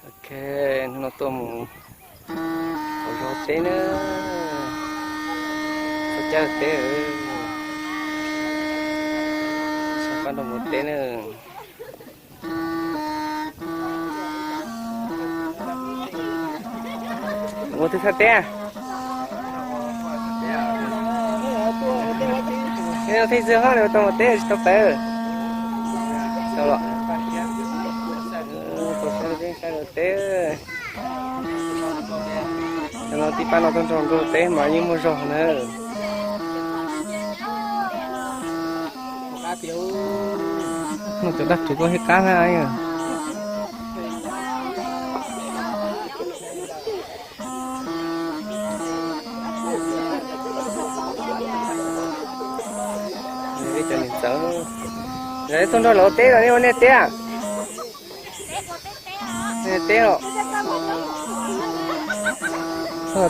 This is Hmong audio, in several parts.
Ok, hnub no tuaj mus hauv zos teb na, tuaj cab teb, sab pab nrog mus teb na. Ua twg thaj teb? Thiaj xwb ho tau mus teb tsis tau pawv. Tau los, saib teb. Cov no tib pab no tuaj nrog nkauj teb mas yeej muaj zog na. Muaj cov dab tsuv koj thiaj qab na. Cov niam txawv, tuaj nrog lawv teb los nej ua nej teb. Nej teb os.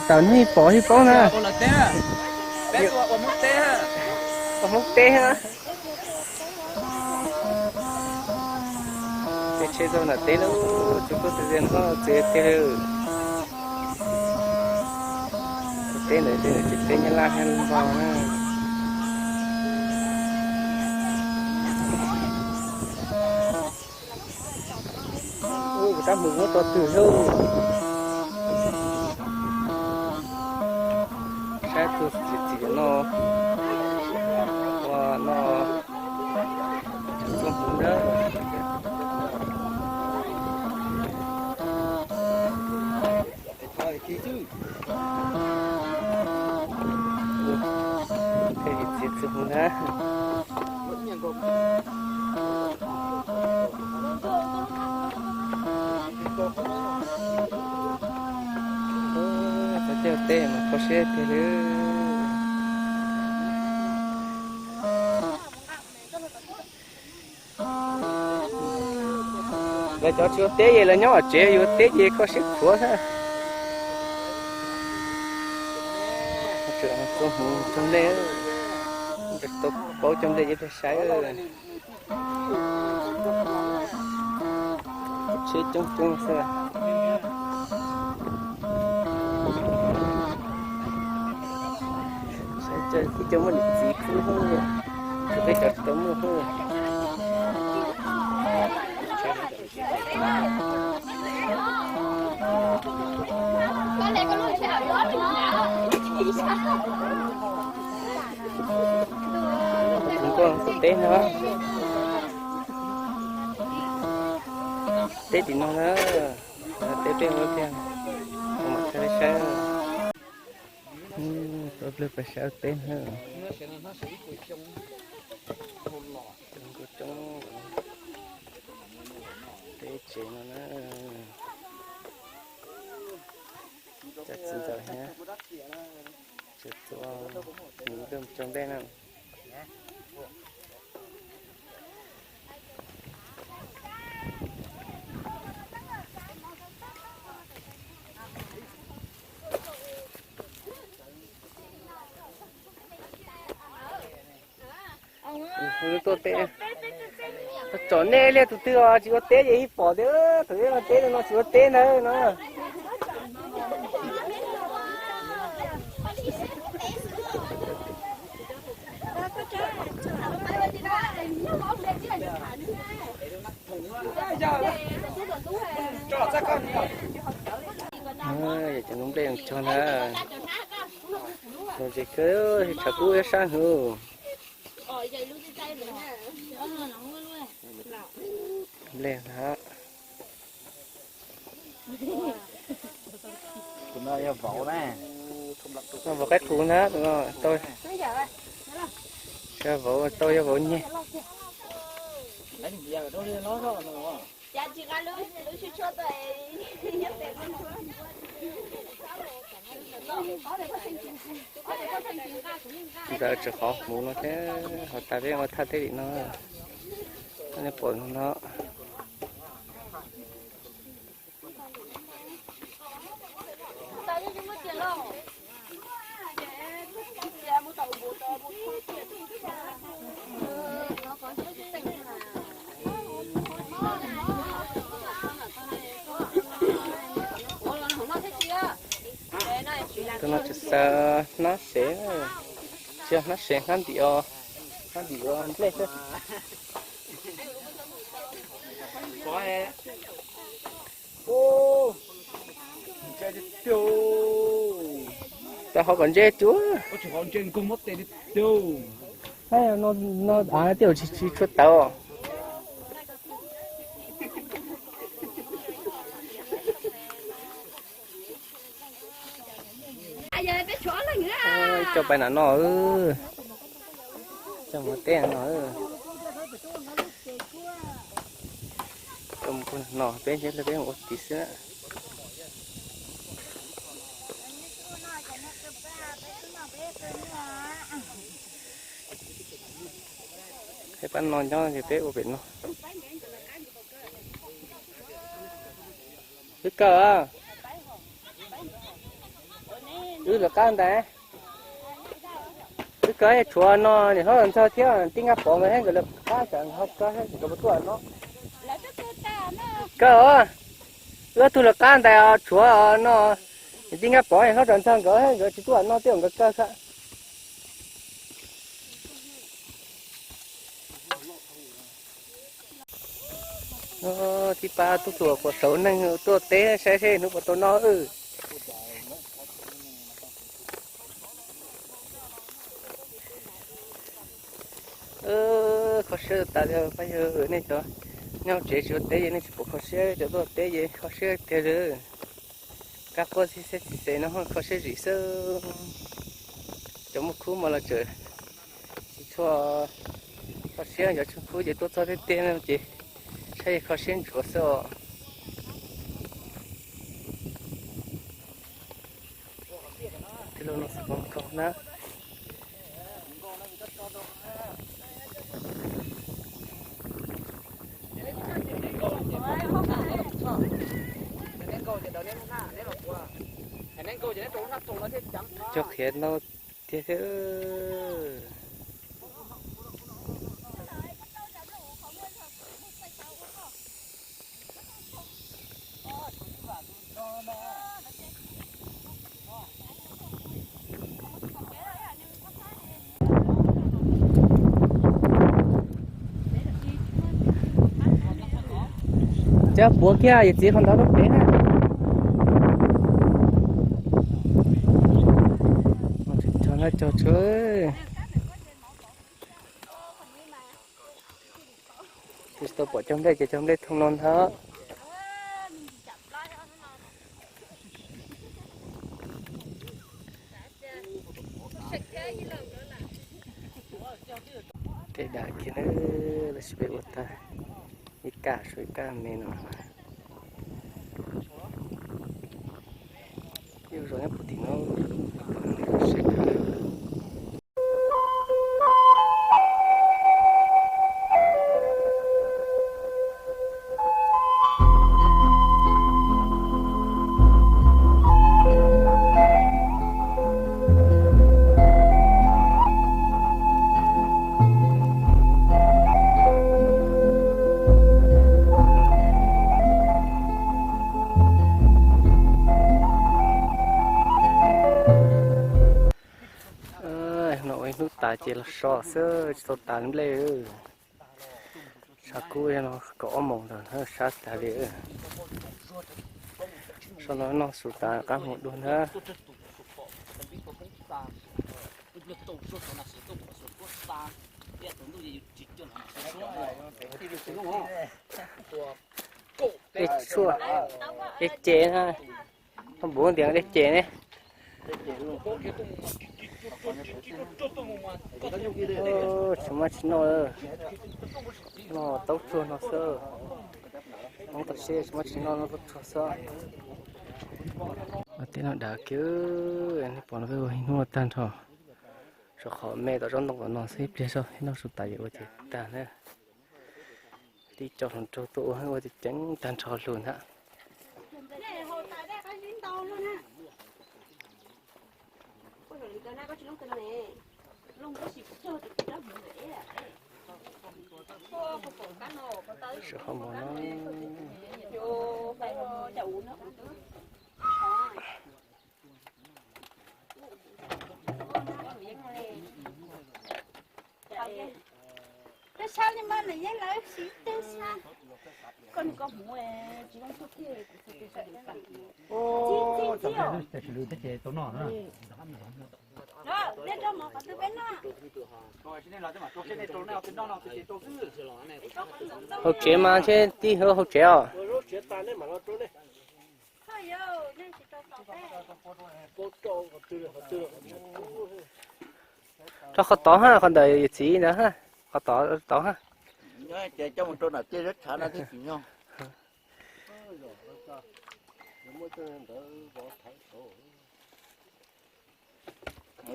Tawm nej pom thiaj paub na. Ua Hmoob teb. Tsheb tsheb txog nram teb lawm, tsis paub txiv txiv no txiv tiag li. Teb ntawd ces tsis teb Nyab Laj thiab Nplog na. Ua kuv rab hmuv muab tso twg lauj. Saib tus txiv txiv no, ua no, txiv txuag hmuv na. Txiv txuag hmuv na. Cov cab teb mas kho siab tiag li. Lawv cov tsis ua teb ces lawv nyob hauv tsev, yus ua teb ces kho siab khuav xwb. Txuag hmuv cog nplej, tau paub cog nplej ces peb saib. Tsheb coob coob xwb. Saib ib co muaj niam txiv kub, peb cov tsis tau muaj kub. Tus nkauj tuaj teb no, teb tim no na, teb peb ua tiag, mam thaij peb saib. Tuaj pliag peb saib teb na. Nkauj coob, teb tsev no na. Cov txiv ntxawm thiab, tseem tuaj mus cog nplej na. Tuaj teb, tsom nej liaj tus twg os tsis ua teb ces ib pom tias thaum ub teb no tsis ua teb ntawd no. Cov nplej cog na, los tsev kawg tshav kub ib sab hwv. Nplej na. Vauv qaib qus na, tau, vauv tau yog vauv nyeg. Ntxawm tseem qhov hmuv no thiab, ho tas peb ua thaj teb tim no, nej pom no no. Tus no tsis xav hnab sev, tsis yog hnab sev, hnab ntim os, hnab ntim ua nplej xwb. Tau hov kom ntse cuag. No av tej tsis tshua tawv. Coj pais nram no, coj mus teb no. Coj mus pug no, peb ntsib peb mus ua tid xwb. Peb pab no nyob ces peb ua pem no. Wb kawg, wb lawv qab ntais. Wb kawg tshuav no niam hlob Los Ntxawg thiab tij Nkaj Pov nkawd thiab, nkawd lawv qab tsam ho kawg thiab nkawd puas tuaj no. Kawg os, wb ob tug lawv qab ntais os, tshuav no niam tij Nkaj Pov niam hlob Los Ntxawg nkawd thiab nkawd tsis tuaj no, twb nkawd kawg xwb. Tib pab tub hluas puas xav neeg tuaj teb saib seb hnub puas tau noj. Kho siab tas li pab yawg, nej cov nyob tsev tsis ua teb nej tsis pom kho siab, cov tuaj teb ces kho siab tiag li. Kab quaj xib xeb xib xes no kho siab zim xwb. Cov muaj khub mas los tseem tsis tshua kho siab, cov tsis khub ces tuaj txog tiag tiag no ces saib kho siab ntsuav xwb os. Tij laug no xav nkaug na. Cog qhiav no tiag thiab. Cov puav kiag yawm txiv qhov ntawd lub pem na. Cog na, cog tshua. Tsis tau pom cog nplej ces cog nplej thoob no ntag. Tej dag kiag na, lawv sib pem ua tag ib kaj suav ib kaj me no. Yuav zov nyob puag tim no, seb. No ua ib hnub tas ces los so xwb, tsis tau tas nplej. Tshav kub no kaum ob moos ntawd sab tag li. So no noj su tas rov qab mus dua ntag. Dej tshuaj, dej ces na, npus ntias dej ces ne. Tsis muaj tsis noj, noj taub tsuag no xwb. Hmoob toj siab tsis muaj tsis noj, noj taub tsuag xwb. Tej no dav kiag, nej pom no peb ua ib hnub tag nrho. Saum qhov me tom tsob ntoo tom no xwb, ib pliag zog noj su tas yuav ua ces tag na. Tib co hluas nraug tuaj ua ua ceev tag nrho lug ntag. Saum qhov muag no. Tej no dav kiag na. Hauv tsev mas ntshe tib hauv tsev os. Rau qhov tod ha, qhov ntawm yawm txiv ntawd ha, qhov tod tod ha. Ces coj mus rau nram tej zab tshav no thiaj tsis nyog.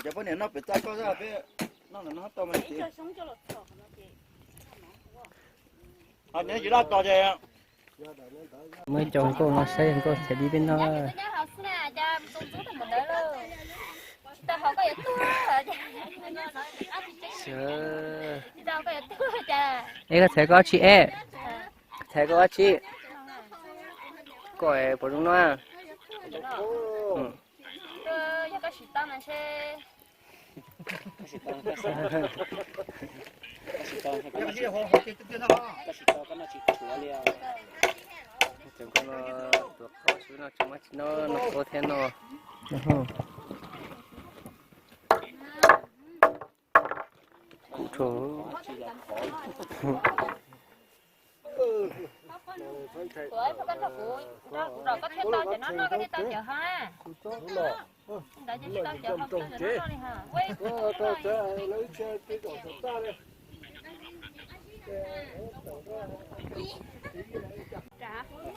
Cov poj niam noj pem txaj koj, peb noj ntawm no tau mas. Ho nyob yus laj tos ces muab ib co nkauj no saib nkauj txhais dib peb noj. Es koj txhais koj dab tsi es? Txhais koj dab tsi? Koj puas zoo noj? Cov nkauj no tuav qaub xwb no tsis muaj tsis noj, noj qaub thiab no. Kuv tso. Kuv, kuv rau koj thiab tau cov no noj koj thiaj tau cov ho na. Ntawd ces tsis tau cov ho, noj li ho.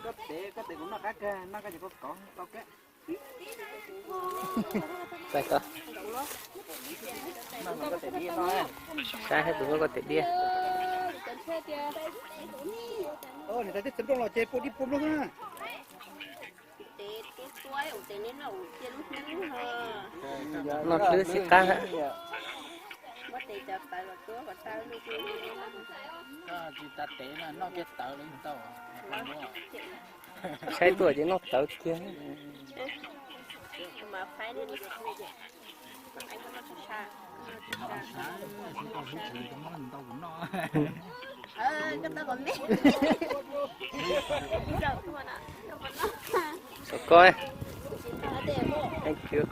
Koj tev, koj tev kuv noj qab kawg, noj koj ces koj kov tau kawg. Saib tus nkauj koj tes diab. Niam tais txiv nplooj los ces pua dib pua nplooj xwb na. Noj hlwb xim qab. Saib tuaj ces noj tawv tiag. Xov koj. Thank you.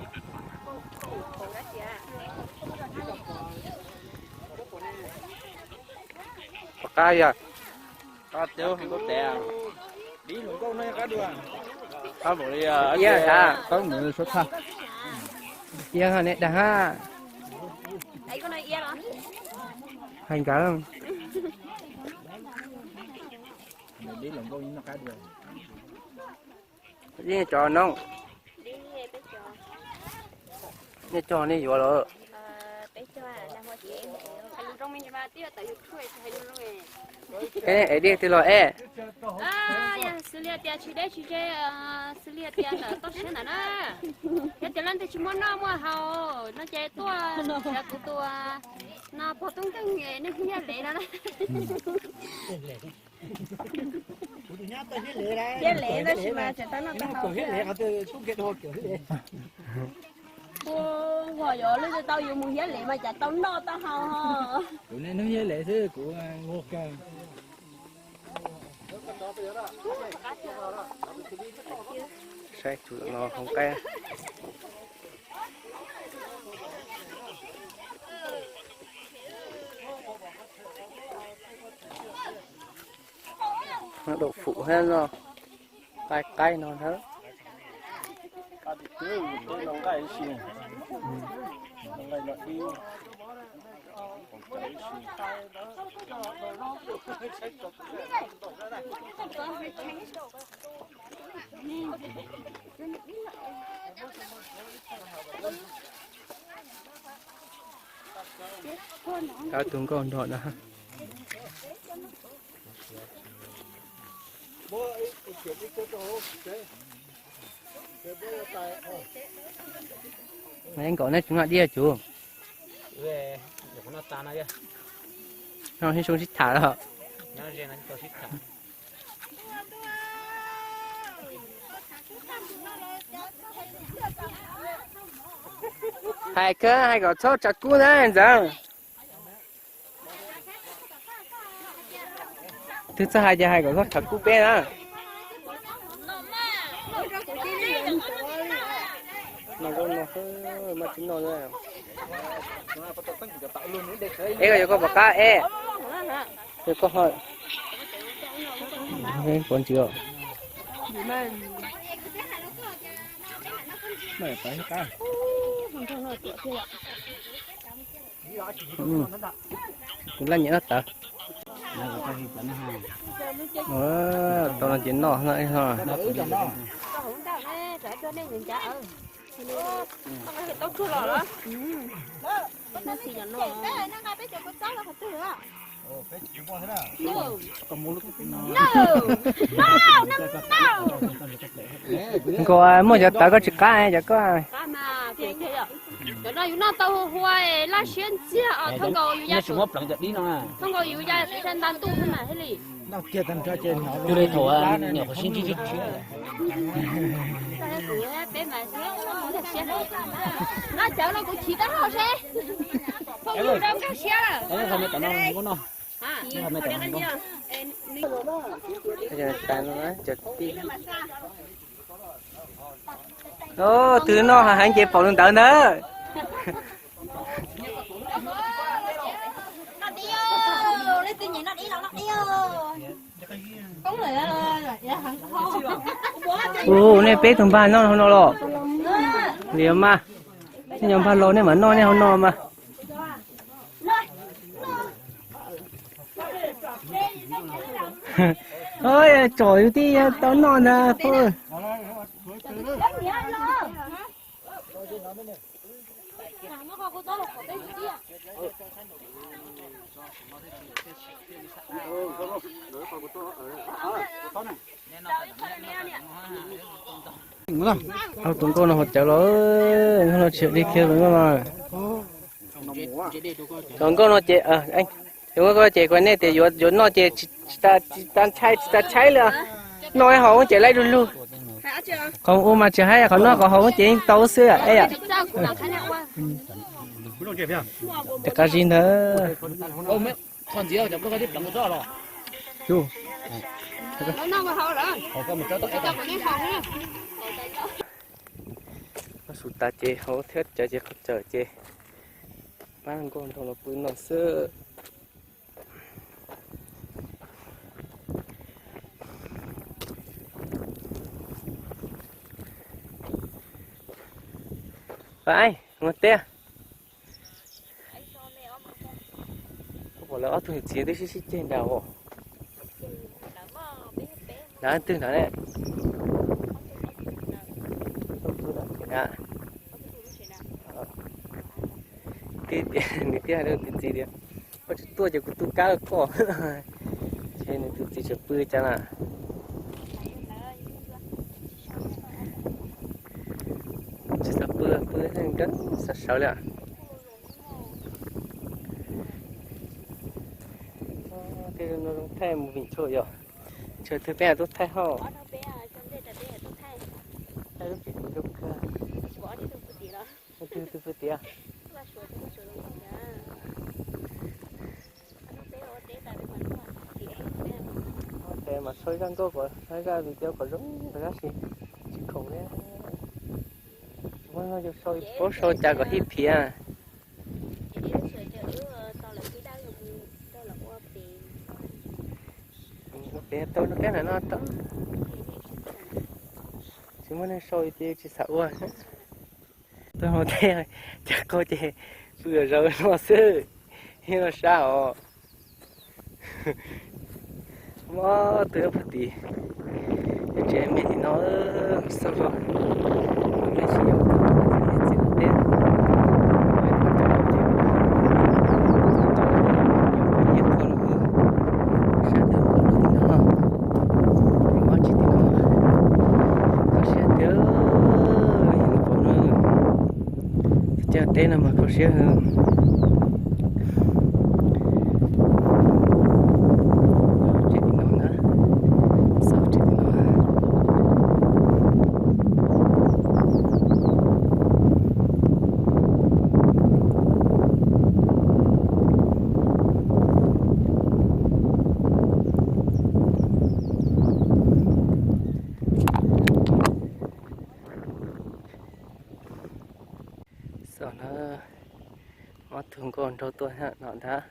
Pom qab yog. Qab tiag, nkauj tes. Dib hluas nkauj no qab dua. Qab npaum li, iab, qab npaum li suab thaj. Iab ne dag ha. Hais nkawd. Dib hluas nkauj no qab dua. Yeej cov no. Nej cog nej yuav lawm. Es dej twg los es? Xws li tias tsis deb tsis ze, xws li tias ntawm toj siab ntawm na. Yog tias leej twg tsis muaj noj muaj haus no ces tuaj nrhiav kuv tus no pog tub nkeeg nej hu Yaj Lev no na. Yaj Lev tab sis mas tseem tau noj tau haus. Ua, yog leej twg tau yuav mus Yaj Lev mas cas tau noj tau haus. Kuv niaj hnub Yaj Lev xwb kuv nquag kawg. Saib tus no hoob qab. Daum fum thiab no, qaib qaib no thiab. Tus nkauj nraug na. Nkaum nej tsis noj dib cuv. No sib soob sib tham los. Hais kawg hais kom txhob tsav kub na ntxawm. Twb txawj hais ces hais kom txhob khav kub peb na. No, no, mas tsis noj. Es koj yuav koj pom qab es. Koj ho pov ntsis os. Kuv laj nyiam noj tawv. Tau no ces noj no. Nkaus muaj cov tawv koj tsis qab cov koj. Cov no yus noj tau hua laj siab ntxiag os, thaj nkaus yus ya, thaj nkaus yus ya sab nta ntuj xwb mas thiaj li. Yus li thaum nyuam qhuav sib ntsib tshiab. Peb mas siab, noj cawv los kuv chim tab hau seb, phooj ywg rau nkag siab lawm. Twg noj heev ces pom tus ntawd ntag. Ua nej peb tug npag noj hauv no los? Li mas, nej nyob npag los nej mam noj nej hauv no mas. Tsom yus tib tau noj ntag. Tus nkauj no haus cawv los, no tsis yog dib kiag los no. Tus nkauj no ces, tus nkauj ko ces kuv nej tias yuav noj ces tsis tas ntshai tsis tas tshaib li. Noj haus ces laib du lug. Qhov ua mas tsis haib, qhov noj qhov haus ces yeej tau xwb es. Tes qab zib ntawd. Su tas ces haus thiab cawv ces qhov cawv ces pab nkauj nraug los pw no xwb. Pab, ua teb. Pom lawv ob tug niam txiv twb sib sib ceg nrad os. Nrad twg nrad ne? Nws thiaj hais rau tus txiv tias, koj tsis tuaj ces kuv tu kab rau koj. Ces nws tus txiv tseem pw cas na. Tsis xav pw, pw nkawd xav sawv li. Tej no zoo thaij mus vim tshuaj yog, tshuav twg peb tub thaij hauj. Thaij lub tsev kuv zoo kawg. Twg twg pw tiag? Tes mas sau zaj nkauj kom, zaj video kom zoo nkauj tab sis tsis khoom li. Tsis muaj no yus sau, paub sau cas kom hij phiv. Ua pem tau rau kab nram no tau. Tsis muaj neeg sau ces tsis xav ua. Tau hau tej cov qau ces pw zaum no xwb, yeej no sab os. Muab twb pug tim tsev me tim no xauj zog, me tsis yog txiv teb. Sab twg pom no tim no, mob tsis tim no, kho siab tiag, yog pom no. Cov teb no mas kho siab heev. Tsev tim no na, xauj tsev tim no. Tus nkauj nraug tuaj no ntag.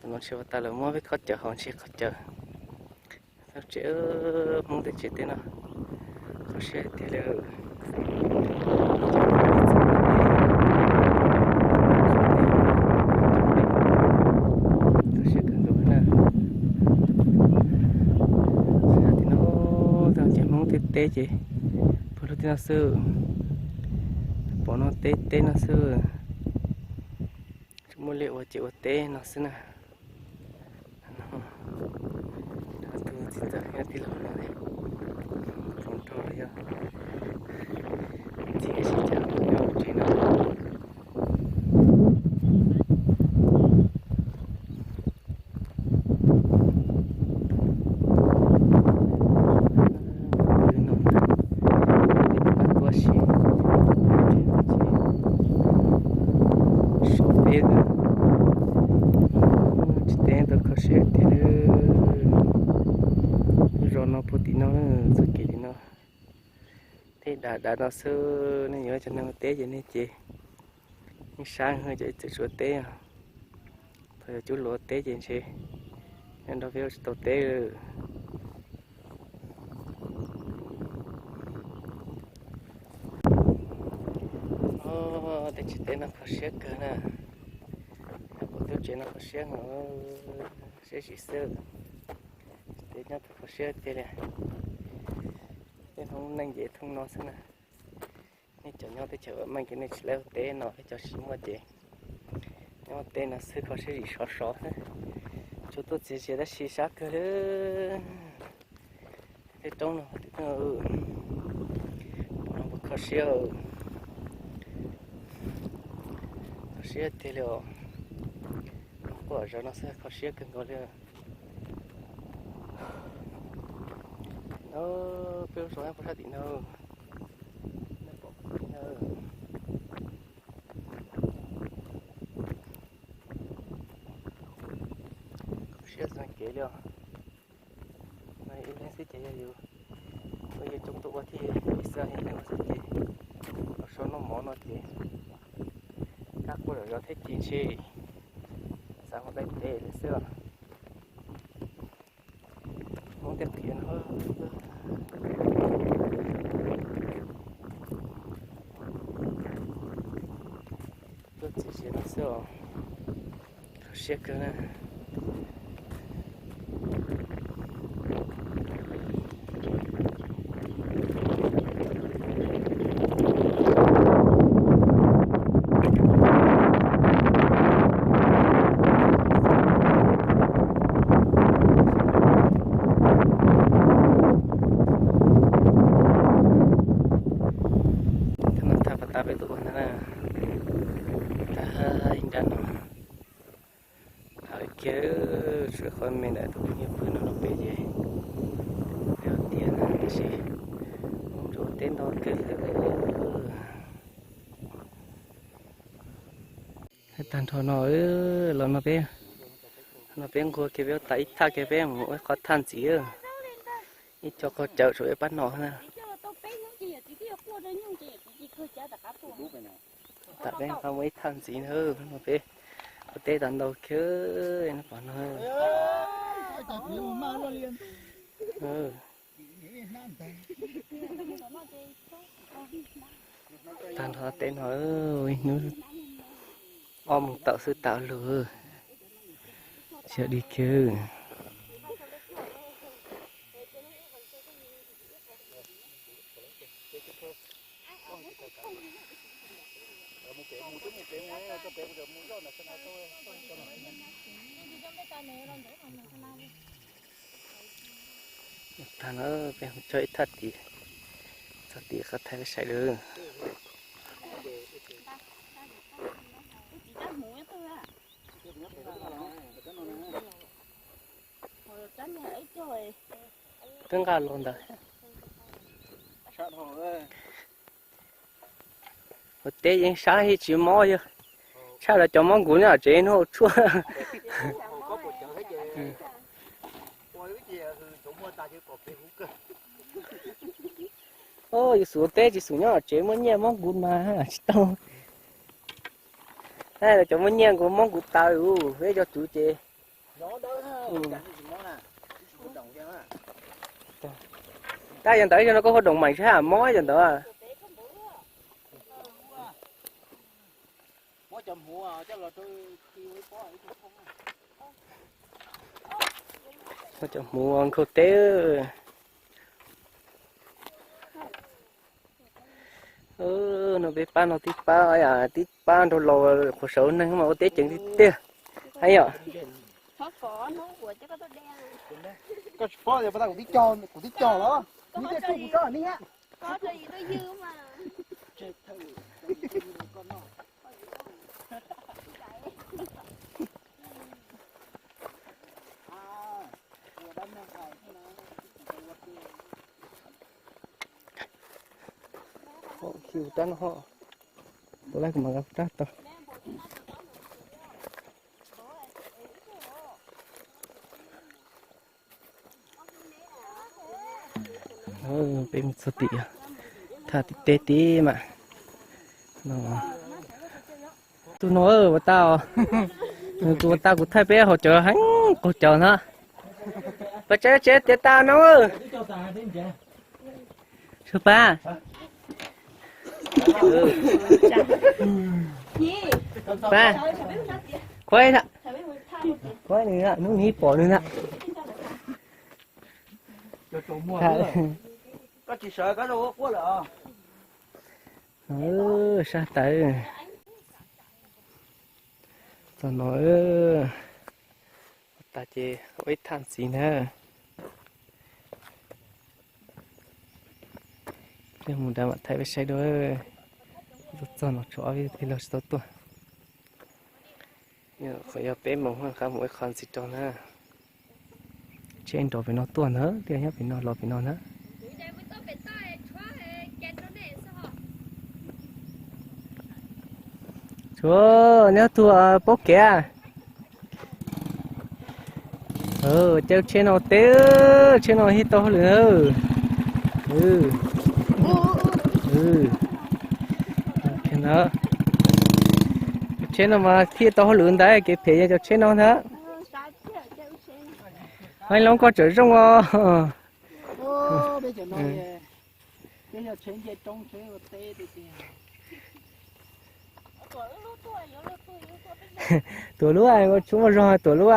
Tus no ntshe ua tau lawm, muab peb khob cawv haus ntshe khob cawv. Txog tsev, Hmoob tej tsev teb no kho siab tiag li. Kho siab kawg nkaus na. Tim no ces Hmoob tej teb ces pog lub teb no xwb, pom no teb teb no xwb. Tsis muaj liaj ua ces ua teb no xwb na. Tus txiv ntxawm nyob tij laug no, hluas nraug los yog txiv sib cav nyob tsev no. Kuv si so peb, tsis teb tau kho siab tiag li. Zos no puag tim no, txoj kev tim no, tej dav dav no xwb. Nej yuav cov neeg ua teb ces nej ces yeej sab heev, cov ib txwm tsis ua teb os. Thaum yuav cub lus ua teb ces ntshe nrog peb ua tsis tau teb lawm. Tej tsev teb no kho siab kawg na. Kuv tub tsev no kho siab heev, siab zim xwb. Tsev nyob kho siab tiag li. Tej Hmoob neej nce thooj no xwb na. Nej cov nyob teb chaws vam meej ces nej tsis laib ua teb no, peb cov tsis muaj ces nyob ua teb no xwb kho siab zim sov sov xwb. Tsuas tuaj txiav txiav tab sis sab kawg li. Tej roob no, pom no puas kho siab, kho siab tiag li os. Quaj zov no xwb kho siab kawg nkaus li. Peb lub zos nyob puag sab tim no, pom tim no. Kho siab txog kev li os. Ib leeg xwb ces yog yus, yus coob tuaj ua thiaj li xwb, ib leeg xwb ces los so noj mov no ces kab quaj zom zaws thiab ces ntshe xav mus dai tes lawm xwb os. Hmoob tej qhiav no, tuaj txiav txiav no xwb os. Kho siab kawg na. Thaj no thaj pas tas peb tuaj ua ntag na. Tag ib nrab no. Hawm kiag, tsuas qhov me ntawm tus phooj ywg pw no los pem ces peb tiag na, tab sis Hmoob teb ntau kawg li. Tag nrho no, los no peb, no peb nquag kiag peb ua tas ib thaj kiag peb mus ua qhov thaj ntxiv. Ib co qhov cawv tsam peb pab no na. Tam peb nqa mus ib thaj ntxiv na, no peb ua teb tas ntau kiag no pom no. Tag nrho teb no, ib hnub ob moos tawm xwb tas lug, tsis dig kiag. Tag no peb mus txog ib thaj tid, txog tid qhov thaj peb saib lawm. Twb nqa los ntawd. Ua teb yeej sab ib tsis mob yog tshaj los cov mob nkuv nyob tsev hnub tshuaj. Yus xub teb tsis xub nyob tsev muaj nyiaj mob nkuv mas tsis tau. Cov muaj nyiaj nkaus mob kuv taw, peb cov tswv ces. Tab yog ntawd ib zaug no koj hu doos meem sab mob cov ntawd. Cov hmuv nkhaus teb. No peb pab no tib pab, tib pab nraug laus qhuav sawv neeg mas ua teb ceev tiag tiag. Hais yom. Tab no, ua laj kuv mam rab tau. Peb mus txog tim, thaj tim teb tib mas. Tus no ua tau, tus ua tau kuv thaij peb haus cawv heev qaug cawv na. Pab tsev tsev tiav tas no. Su pab. Pab. Khuaib na. Khuaib nws na, hnub nws pom nws na. Sab tawv. Txog no, tas ces ua ib thaj ntxiv na. Mus nrad mam thaij peb saib dua. Txog no tshuav ob peb tug tij laug tsis tau tuaj. Qhov yog peb moos qab mus ib qho ntxiv rau na. Tsheb nrov pem no tuaj ntag, twb nyob pem no los pem no na. Tsuav nyob tus paub kev. Caij tsheb no teb, tsheb no thiaj tau hauj lwm na. Tsheb no mas thiaj tau hauj lwm ntag, kev phem yog cov tsheb no ntag. Hais loo koj tseem zoo os. Tuam lub, tsis muaj zog tuam lub.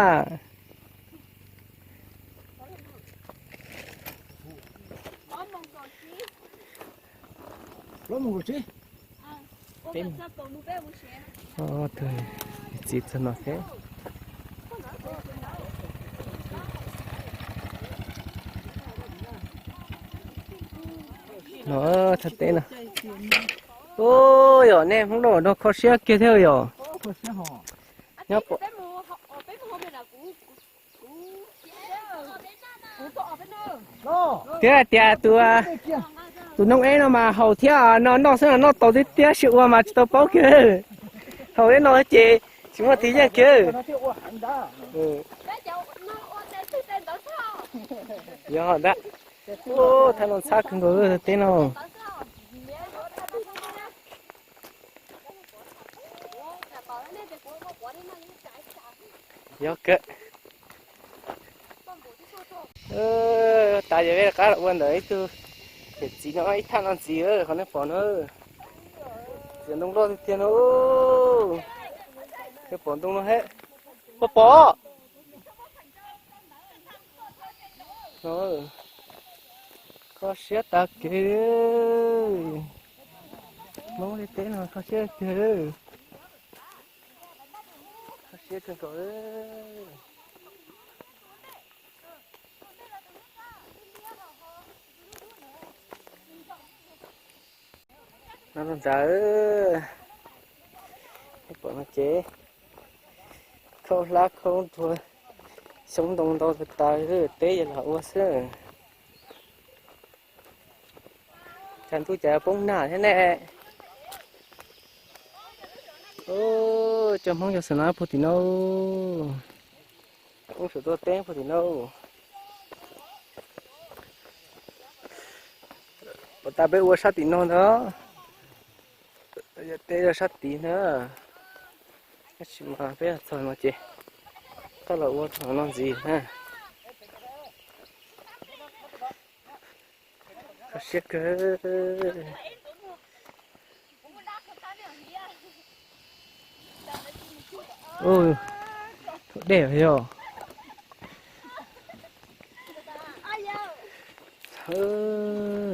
Txiv txog no thiab. No thaj teb no. Ub, yog nej Hmoob Lauj no kho siab kiag thiab yog. Nyob pom thiab hais tias tus, tus noog eb no mas haus thiab no noj xwb, noj tau thiab thiab, sis ua mas tsis tau paub kiag. Haus thiab no ces tsis muaj tig yeej kiag. Yog ntag. Thaj no ntxhab kawg nkaus teb no. Yog kawg. Tas ces peb rov qab los ua ntawm ib tug niam txiv no ib thaj no ntxiv, qhov nej pom no. Txiv ntoo loj tiag tiag no. Peb pom ntoo no he. Pom pom. Kho siab tas kev. Hmoob li teb no kho siab tiag. Kho siab kawg nkaus. No rau nrad, pom no ces khaub hlab khaub nruas, xyoob ntoo ntau tas tas, teb yog los ua xwb. Tshav ntuj cas poob nag thiab ne. Cov Hmoob yog xwm no puag tim no. Hmoob sawv tuaj teb puag tim no. Puas tas peb ua sab tim no ntag. Teb sab tid ntag. Tab sis mas peb txog no ces qab los ua txog no ntxiv na. Kho siab kawg. Ub, dej yog.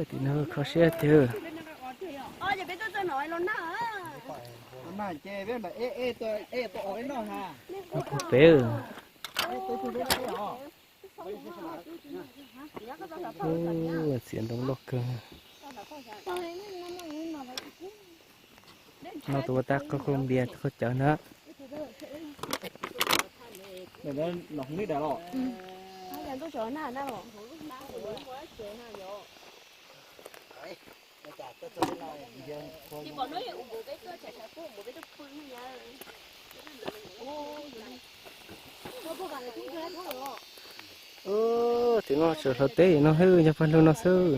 Tim no kho siab tiag. Puag pem. Ub, txiav ntoo loj kawg. No tus ua tau qhov khaub npias qhov cawv na. Ub, tim no tseem hlawv teb no xwb, yog pag lug no xwb.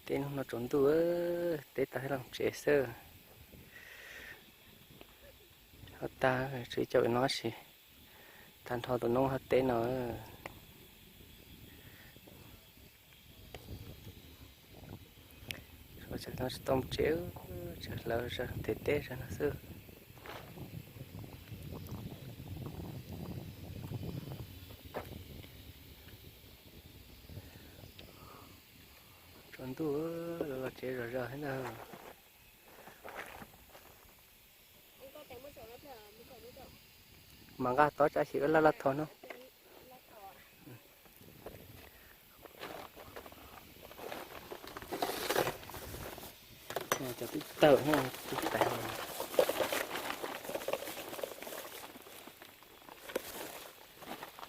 Teb no tsaus ntuj, teb tag los tsev xwb. Ho tag tsuas caum no sis tag nrho tus noob hauv teb no. Tsam no tsis tau mus tsev, tsam hlawv zog ntes teb zog no xwb. Tsaus ntuj, los tsev zog zog thiab ntag. Mas nqa tod tsam sim laj laj tho no. Cov tub tawm, tub tawm.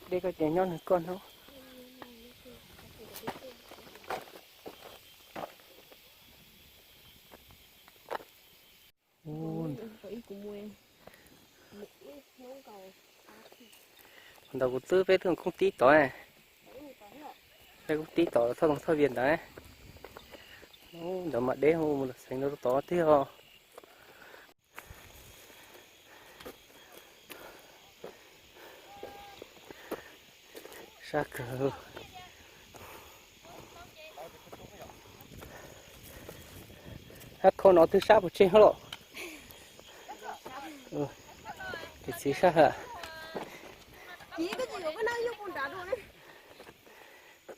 Dej koj ces nyob nws koj no. Ntawm kuv twb peb twb khoob tib tod, peb khoob tib tod thoj tod thoj vias ntawd. Ntawd mas deb mus lawm xeev rau tod tiag os. Sab kawg. Hab khau no twb sab pov tseg los. Tus txiv sab ha.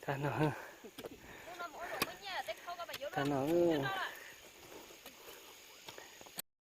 Tag no, tag no.